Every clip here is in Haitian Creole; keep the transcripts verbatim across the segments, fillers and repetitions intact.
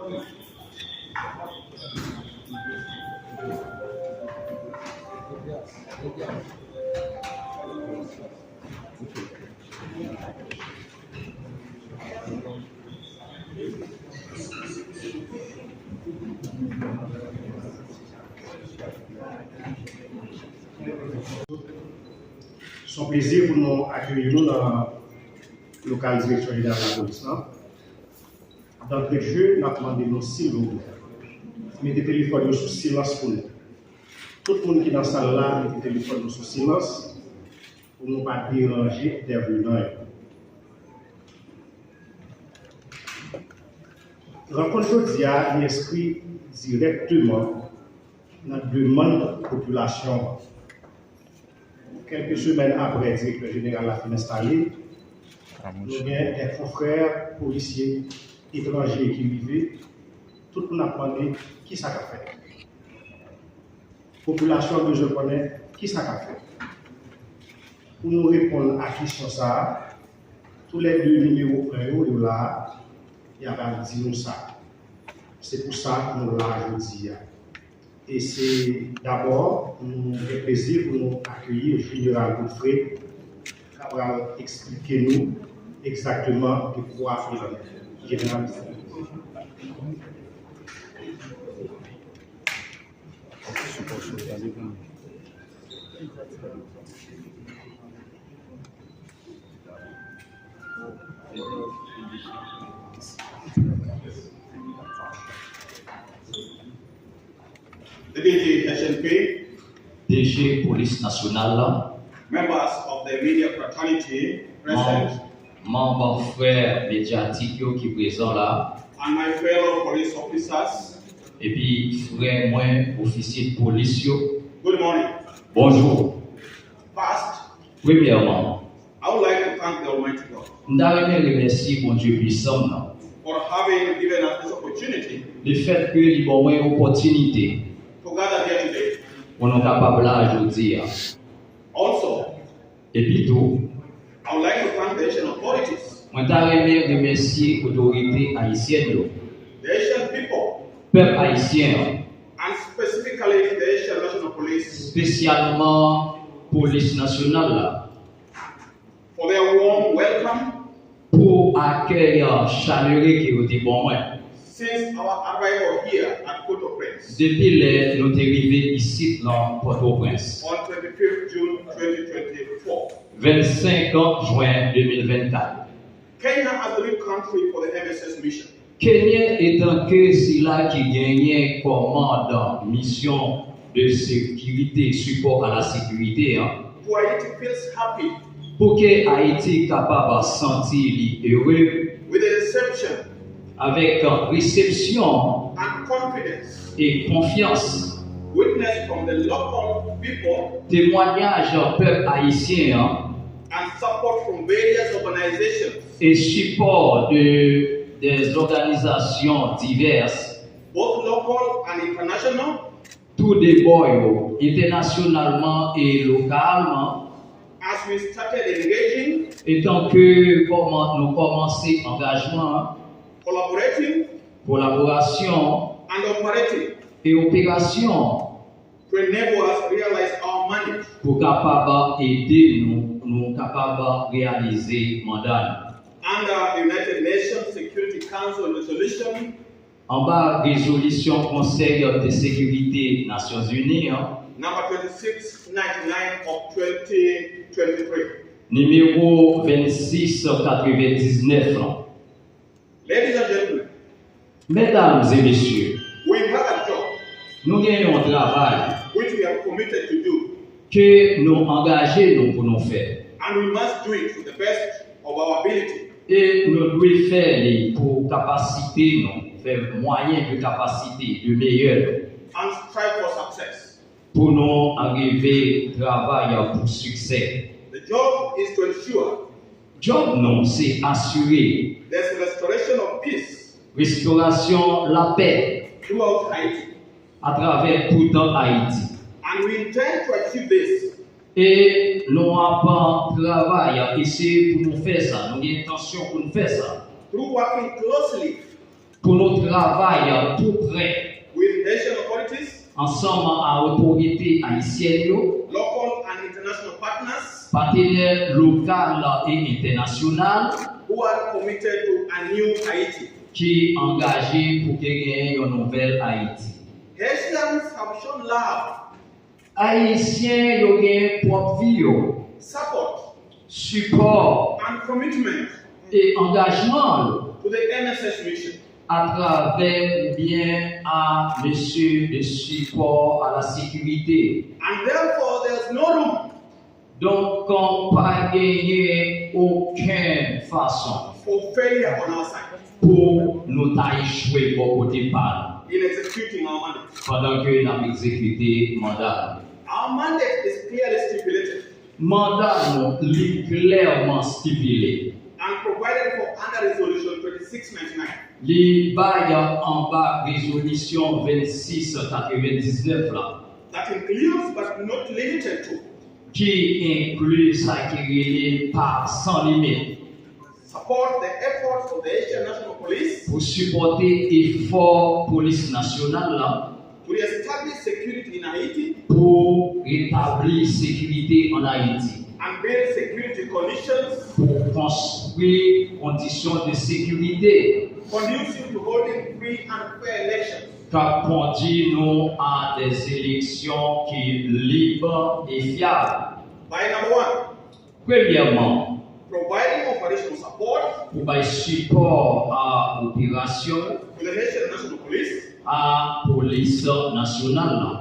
Se yon plezi pou nou akeyi nou nan lokal Direksyon Jeneral Lapolis lan. D'antre de jeu, n ap mande nou, silvouplè, mete telefòn yo sou silans pou nou. Tout moun ki nan sal la, mete telefòn nou sou silans pou nou pa deranje entèvenan yo. Rankont jodi a, li enskri dirèkteman nan demann popilasyon an. Kèlke semèn apre Direktè Jeneral la fin enstale, nou gen de konfrè polisye etranje ki rive. Tout moun ap mande kisa k ap fèt. Popilasyon an bezwen konnen kisa k ap fèt. Pou nou reponn a kesyon sa a, toulède nimewo en yo, yo la a, y a pral di nou sa. Se pou sa nou la jodi a. E se dabò, nou gen plezi pou nou akeyi Jeneral Godfrey, k ap pral eksplike nou egzakteman de kwa il en est. Jeneral Godfrey. The D G H N P, D G Polis Nasyonal la, members of the media fraternity present, manm frè medyatik yo ki prezan la, and my fellow police officers, epi frè mwen ofisye polis yo. Good morning. Bonjou. First, premyèman, I would like to thank the Almighty God m ta renmen remèsye Bondye pwisan m nan for having given us this opportunity lefètke li ban mwen opòtinite to gather here today. Pou nou kapab la jodi a. Also, epi tou, I would like to thank the Haitian authorities, mwen ta renmen remèsye otorite ayisyèn yo, the Haitian people, pèp ayisyen an, and specifically the Haitian National Police, espesyalman polis nasyonal la, for their warm welcome, pou akèy chalere ke yo te ban mwen since our arrival here at Port-au-Prince, depi lè nou te rive isit nan Pòtoprens, on twenty-fifth June twenty twenty-four. Vennsenk jen de mil vennkat. Kenya as the lead country for the M S S mission. Kenyen etanke sila ki genyen kòmandan misyon de sekirite, sipò a la sekirite an, to Haiti feels happy, pou ke Ayiti kapab santi li ere, with the reception, avèk resepsyon, and confidence, e konfyans, witnessed from the local people, temwanyaj pèp ayisyen an, and support from various organizations, e sipò de, de òganizasyon divès, both local and international, tou de bò yo, entènasyonalman e lokalman, as we started engaging, etan ke kòman nou kòmanse angajman an, collaborating, kolaborasyon, and operating, e operasyon, to enable us realize our mandate, pou kapab ede nou, nou kapab reyalize manda nou. Under the United Nations Security Council resolution, anba rezolisyon Konsèy de Sekirite Nasyonzini an, number twenty-six ninety-nine of twenty twenty-three, nimewo vennsis katrevendiznèf lan. Ladies and gentlemen, medam e mesye, we have a job, nou gen yon travay, which we are committed to do, ke nou angaje nou pou nou fè, and we must do it to the best of our ability, e nou dwe fè li pou kapasite nou, fè mwayen de kapasite, de meyè nou, and strive for success, pou nou rive travay pou siksè. The job is to ensure, djòb nou se asire, there's restoration of peace, restorasyon lapè, throughout Haiti, atravè tout Ayiti. And we intend to achieve this, e nou ap travay, eseye pou nou fè sa, nou gen entansyon pou nou fè sa, through working closely, Pou nou travay tou prè with Haitian authorities, ansanm a otorite ayisyèn yo, local and international partners patenè lokal e entènasyonal who are committed to a new Haiti. Ki angaje pou ke genyen yon nouvèl Ayiti. Haitians have shown love, Ayisyen yo gen pwòp vi yo, support, sipò and commitment e angajman yo to the M S S mission. Atravè oubyen a mesye de sipò a la sekirite. And therefore, there's no room Donk, pa genyen okenn fason for failure on our side pou nou ta echwe bò kote pa nou in executing our mandate. Pandan ke n ap egzekite manda nou. Our mandate is clearly stipulated Manda nou li klèman stipile. And provided for under Resolution twenty-six ninety-nine. Li bay anba rezolisyon vennsis katrevendiznèf la. That includes but not limited to Ki enkli sa ki rele pa san limit. Support the efforts of the Haitian National Police Pou sipòte efò polis nasyonal la to reestablish security in Haiti pou retabli sekirite ann Ayiti, and build security conditions pou konstwi kondisyon de sekirite conducive to holding free and fair elections. K ap kondui nou a de eleksyon ki lib e fyab. By number one, Premyèman, providing operational support pou bay sipò a operasyon to the Haitian National Police, a polis nasyonal la,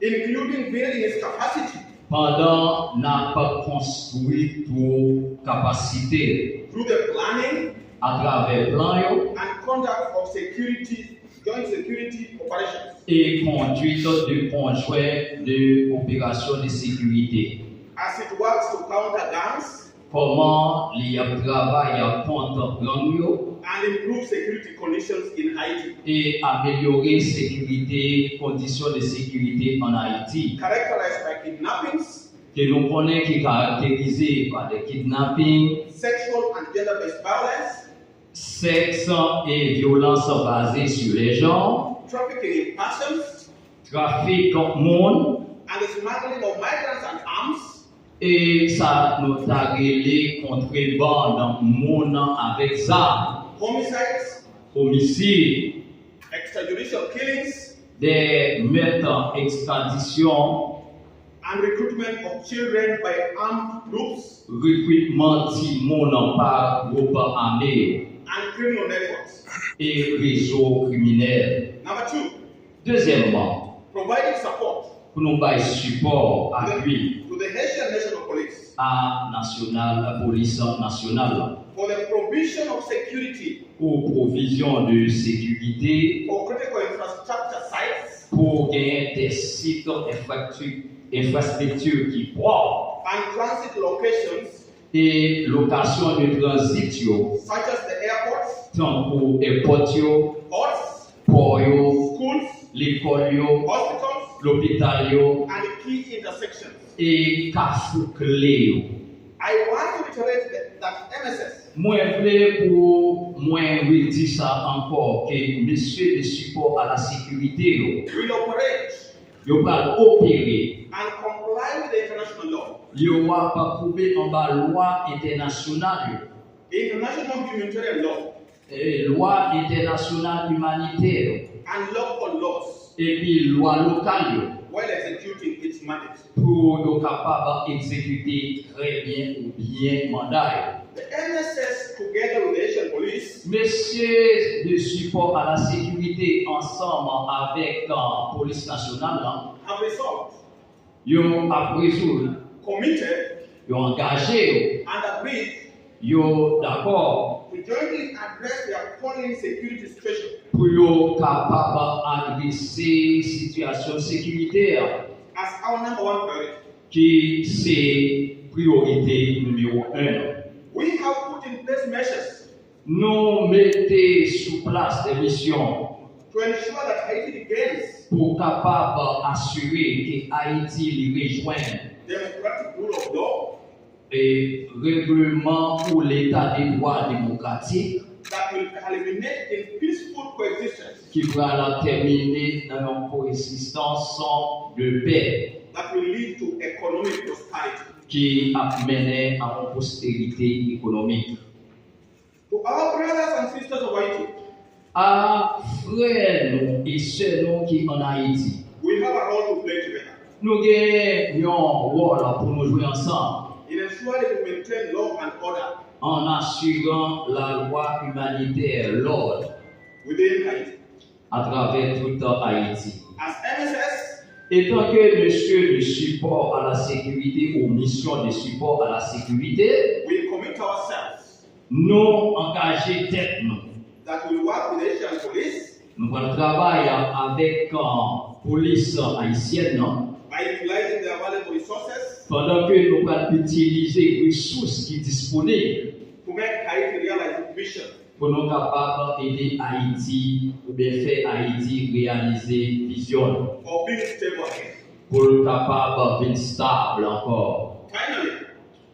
including building its capacity pandan n ap konstwi tou kapasite through the planning atravè plan yo and conduct of security, joint security operations. E kondwit de konjwen de operasyon de sekirite. As it works to counter gangs Kòman li ap travay kont gang yo and improve security conditions in Haiti. E amelyore sekirite, kondisyon de sekirite ann Ayiti. Characterized by kidnappings, Ke nou konnen ki karakterize pa de kidnaping, sexual and gender-based violence, sèks e vyolans baze sou le jan, trafficking in persons, trafik moun, and the smuggling of migrants and arms, e sa nou ta rele kontrebann moun avèk zam, homicides, omisid, extrajudicial killings, de mèt ekstradisyon, and recruitment of children by armed groups rekritman timoun pa gwoup ame yo, and criminal networks. E rezo kriminèl. Number two, Dezyèmman, providing support pou nou bay sipò, apui to the Haitian National Police a nasyonal, polis nasyonal la, for the provision of security pou pwovizyon de sekirite, for critical infrastructure sites pou genyen de sit enfrakti- enfrastrikti ki pwòp and transit locations e lokasyon de tranzit yo, such as the airports, tankou èpòt yo, ports, pò yo, schools, lekòl yo, hospitals, lopital yo, and key intersections. E kafou kle yo. I want to reiterate that, that M S S Mwen vle pou mwen redi sa ankò, ke mesye de sipò a la sekirite yo, will operate pral opere, and comply with the international law, yo ap koube anba lwa entènasyonal yo, international humanitarian law, e lwa entènasyonal imanitè yo, and local laws epi lwa lokal yo, while executing its mandate. Pou yo kapab egzekite trè byen ou byen manda yo. The M S S, together with the Haitian police, Mesye de sipò a la sekirite ansanm avèk uh, polis nasyonal la, have resolved, yo ap rezoud, committed, yo angaje yo, and agreed yo dakò to jointly address the appalling security situation pou yo kapab adrese sitiyasyon sekirite a, as our number one priority. Ki se priyorite nimewo en. We have put in place measures Nou mete sou plas de misyon to ensure that Haiti regains pou kapab asire ke Ayiti li rejwenn democratic rule of law, e regleman pou leta de dwa demokratik, that will culminate in peaceful coexistence, ki pral tèmine nan yon koegzistans de pè, that will lead to economic prosperity. Ki ap mennen a yon pwosperite ekonomik. To our brothers and sisters of Haiti, A frè nou e sè nou ki ann Ayiti, we have a role to play together nou gen yon wòl pou nou jwe ansanm in ensuring that we maintain law and order an asiran lalwa imanitè, lòd within Haiti. Atravè tout Ayiti. As M S S, Etan ke mesye de sipò a la sekirite ou misyon de sipò a la sekirite, we commit ourselves nou angaje tèt nou. That we work with the Haitian police Nou pral travay avèk uh, polis ayisyèn nan by utilizing the available resources pandan ke nou pral itilize resous ki disponib to make Haiti realize its vision pou nou kapab ede Ayiti oubyen fè Ayiti reyalize vizyon l of being stable again. Pou l kapab vin stab ankò. Finally,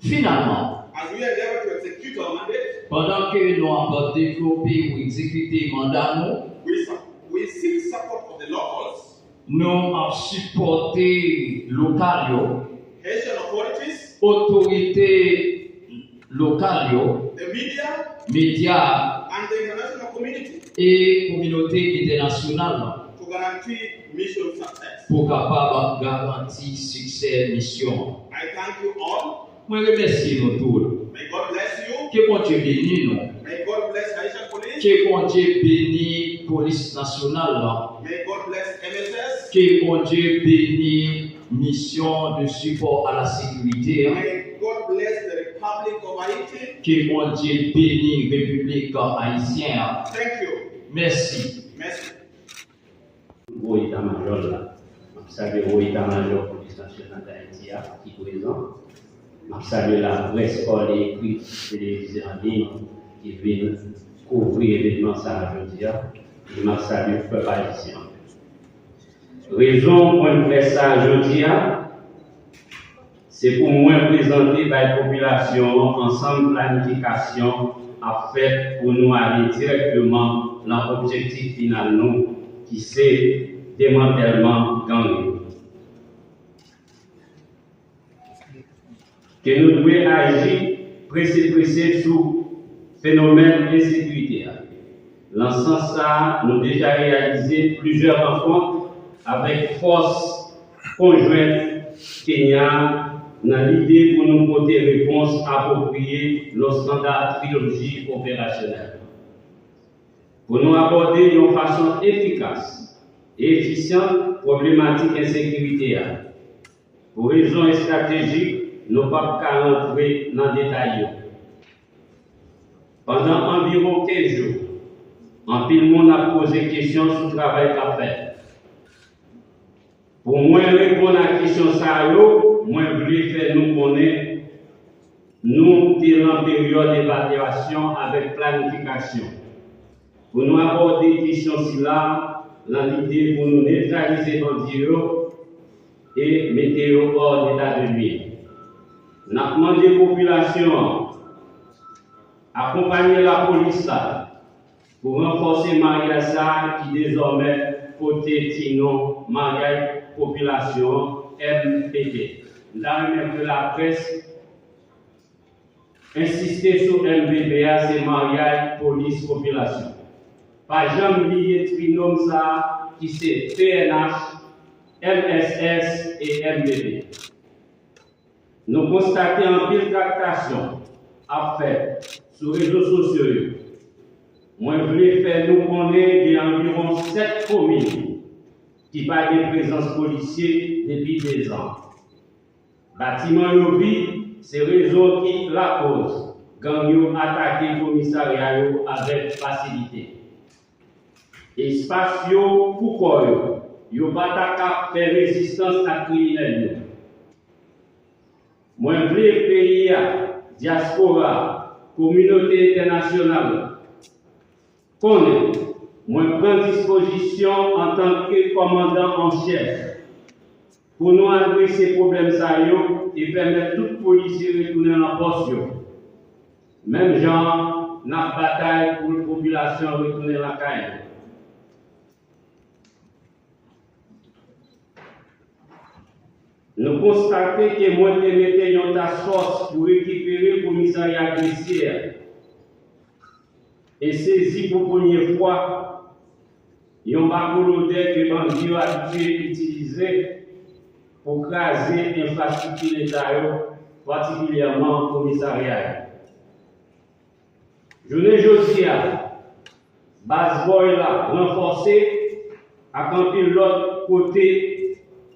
Finalman, as we endeavor to execute our mandate, pandan ke nou ap devlope ou egzekite manda nou, we, su- we seek support of the locals, nou ap sipòte lokal yo, Haitian authorities, otorite lokal yo, the media, medya and the international community e kominote entènasyonal to guarantee mission success. Pou kapab garanti siksè misyon. I thank you all. Mwen remèsye nou tout. May God bless you. Ke Bondye beni nou. May God bless Haitian police. Ke Bondye beni polis nasyonal la. May God bless M S S. Ke Bondye beni misyon de sipò a la sekirite. May God bless the Republic of Haiti. Ke Bondye beni Repiblik Ayisyen an. Thank you. Mèsi. Merci. Wo eta majò la. M ap salye wo eta majò Polis Nasyonal Dayiti a ki prezan. M ap salye laprès pale ekri, televizyon an liy ki vin kouvri evènman sa a jodi a. E m ap salye pèp ayisyen an. Rezon pwen de près sa a jodi a, se pou mwen prezante bay popilasyon an ansanm planifikasyon ap fèt pou nou ale dirèkteman nan objektif final nou, ki se demantèlman gang yo. Ke nou dwe aji prese prese sou fenomèn ensekirite a. Nan sans sa a, nou deja reyalize plizyè rankont avèk fòs konjwent Kenya nan lide pou nou pote repons apwopriye nan estanda triloji operasyonèl. Pou nou abòde yon fason efikas e efisyan pwoblematik ensekirite a. Pou rezon estratejik, nou p ap ka rantre nan detay yo. Pandan anviwon kenz jou, anpil moun ap poze kesyon sou travay k ap fèt. Pou mwen reponn a kesyon sa yo, mwen vle fè nou konnen nou te lan peryòd evalyasyon avèk planifikasyon. Pou nou abòde kesyon sila lan lide pou nou netralize bandi yo e mete yo hors d'état de nuire. N ap mande popilasyon an akonpanye lapolis la pou ranfòse maryaj sa a ki dezòmè pote ti non maryaj popilasyon an, M P P. M ta renmen ke laprès ensiste sou M P P a, se maryaj polis popilasyon. Pa janm bliye trinòm sa a ki se P N H, M S S e M P P. Nou konstate anpil traktasyon ap fèt sou rezo sosyo yo. Mwen vle fè nou konnen gen anviwon sèt komin ki pa gen prezans polisye depi dezan. Batiman yo vid, se rezon ki lakoz gang yo atake komisarya yo avèk fasilite. Espas yo pou kò yo, yo pa ta ka fè rezistans ak kriminèl yo. Mwen vle peyi a, dyaspora, kominote entènasyonal la konnen mwen pran dispozisyon antanke kòmandan an chèf pou nou adrese pwoblèm sa yo e pèmèt tout polisye retounen nan pòs yo. Menm jan an, n ap batay pou popilasyon an retounen lakay li. Nou konstate ke mwen te mete yon task force pou rekipere komisarya Gresye a e sezi pou premye fwa yon bako lodè ke bandi yo abitye itilize pou kraze enfrastrikti Leta yo, patikilyèman komisarya yo. Jounen jodi a, baz Vòy la ranfòse ak anpil lòt kote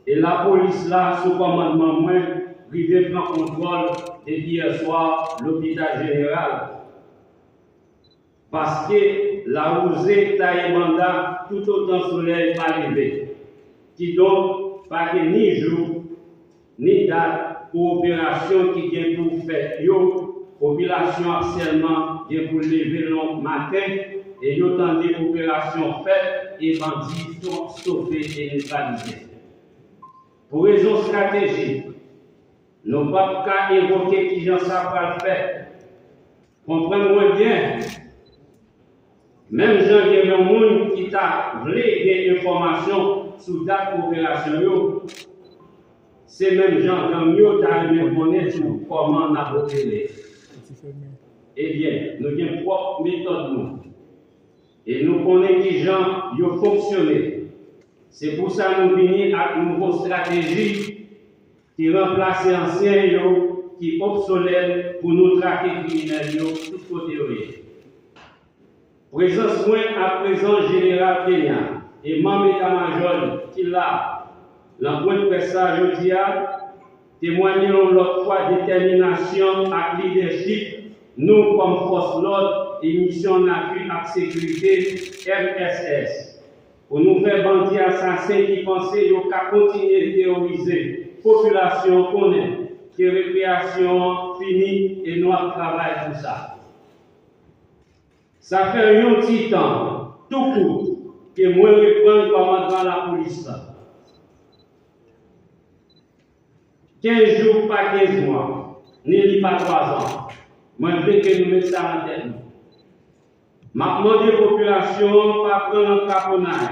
e lapolis la sou kòmandman mwen rive pran kontwòl depi yè swa lopital jeneral. Paske lawouze taye banda toutotan solèy pa leve. Kidonk, pa gen ni jou, ni dat pou operasyon ki gen pou fèt yo, popilasyon ap sèlman gen pou leve lonmaten e yo tande operasyon fèt e bandi to-, stope e netralize. Pou rezon estratejik, nou p ap ka evoke kijan sa pral fèt. Konprann mwen byen, menm jan gen yon moun ki ta vle gen enfòmasyon sou dat operasyon yo, se menm jan gang yo ta renmen konnen tou kòman n ap opere. Ebyen, nou gen pwòp metòd nou. E nou konnen kijan yo fonksyone. Se pou sa nou vini ak nouvo estrateji ki ranplase ansyen yo ki obsolèt pou nou trake kriminèl yo tout kote yo ye. Prezans mwen ak prezans Jeneral Kenya e manm eta majò li ki la nan pwen près sa jodi a temwaye yon lòt fwa detèminasyon ak lidèchip nou kòm fòs lòd e misyon n apui ak sekirite, M S S, pou nou fè bandi asasen ki panse yo ka kontinye teworize popilasyon konnen ke rekreyasyon an fini e nou ap travay pou sa. Sa fè yon ti tan, tou kout, ke mwen reprann kòmandman lapolis la. Kenz jou pa kenz mwa, ni li pa twazan. Mwen vle ke nou met sa nan tèt nou. M ap mande popilasyon an pa pran nan kraponnay.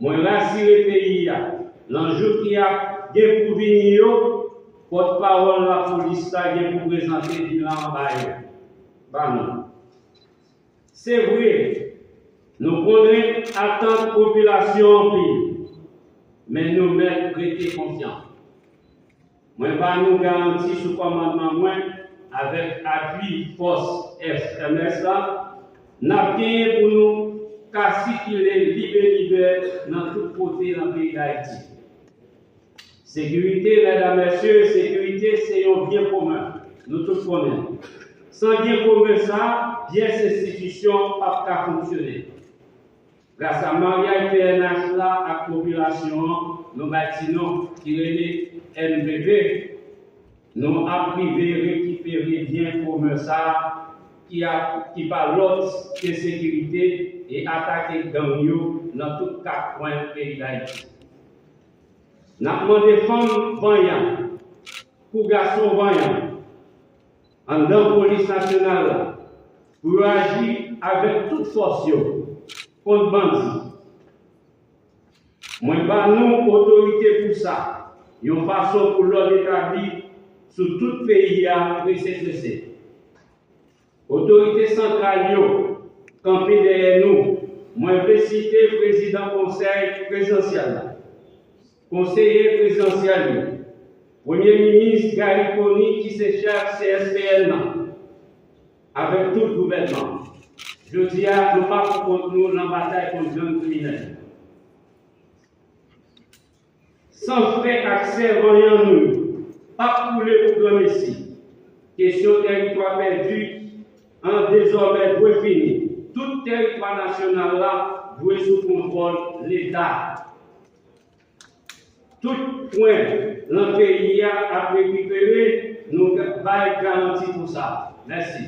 Mwen rasire peyi a, nan jou ki ap gen pou vini yo, pòtpawòl lapolis la gen pou prezante bilan an ba yo, ba nou. Se vre, nou konnen atant popilasyon anpil, men nou mèt rete konfyan. Mwen ba nou garanti sou kòmandman mwen, avèk apui fòs F M S la, n ap genyen pou nou ka sikile libelibè nan tout kote nan peyi Dayiti. Sekirite, medam, mesye, sekirite se yon byen komen, nou tout konnen. San byen komen sa, pyès enstitisyon p ap ka fonksyone. Gras a maryaj P N H la ak popilasyon an, nou bay ti non ki rele M V P, nou ap rive rekipere byen komen sa ki a, ki pa lòt ke sekirite e atake gang yo nan tout kat kwen peyi Dayiti. N ap mande fanm vanyan, kou gason vanyan, anndan polis nasyonal la, pou yo aji avèk tout fòs yo kont bandi. Mwen ba nou otorite pou sa, yon fason pou lòd etabli sou tout peyi a prese prese. Otorite santral yo kanpe dèyè nou. Mwen vle site prezidan konsèy prezidansyèl la, konseye prezidansyèl yo, premye minis Garry Conille ki se chèf C S P N nan, avèk tout gouvènman. Jodi a, nou pa pou kont nou nan batay kont gang kriminèl. San frè ak sè vanyan nou p ap koule pou granmesi. Kesyon tèritwa pèdi an dezòmè dwe fini. Tout tèritwa nasyonal la dwe sou kontwòl Leta. Tout kwen nan peyi a ap rekipere, nou bay garanti pou sa. Mèsi.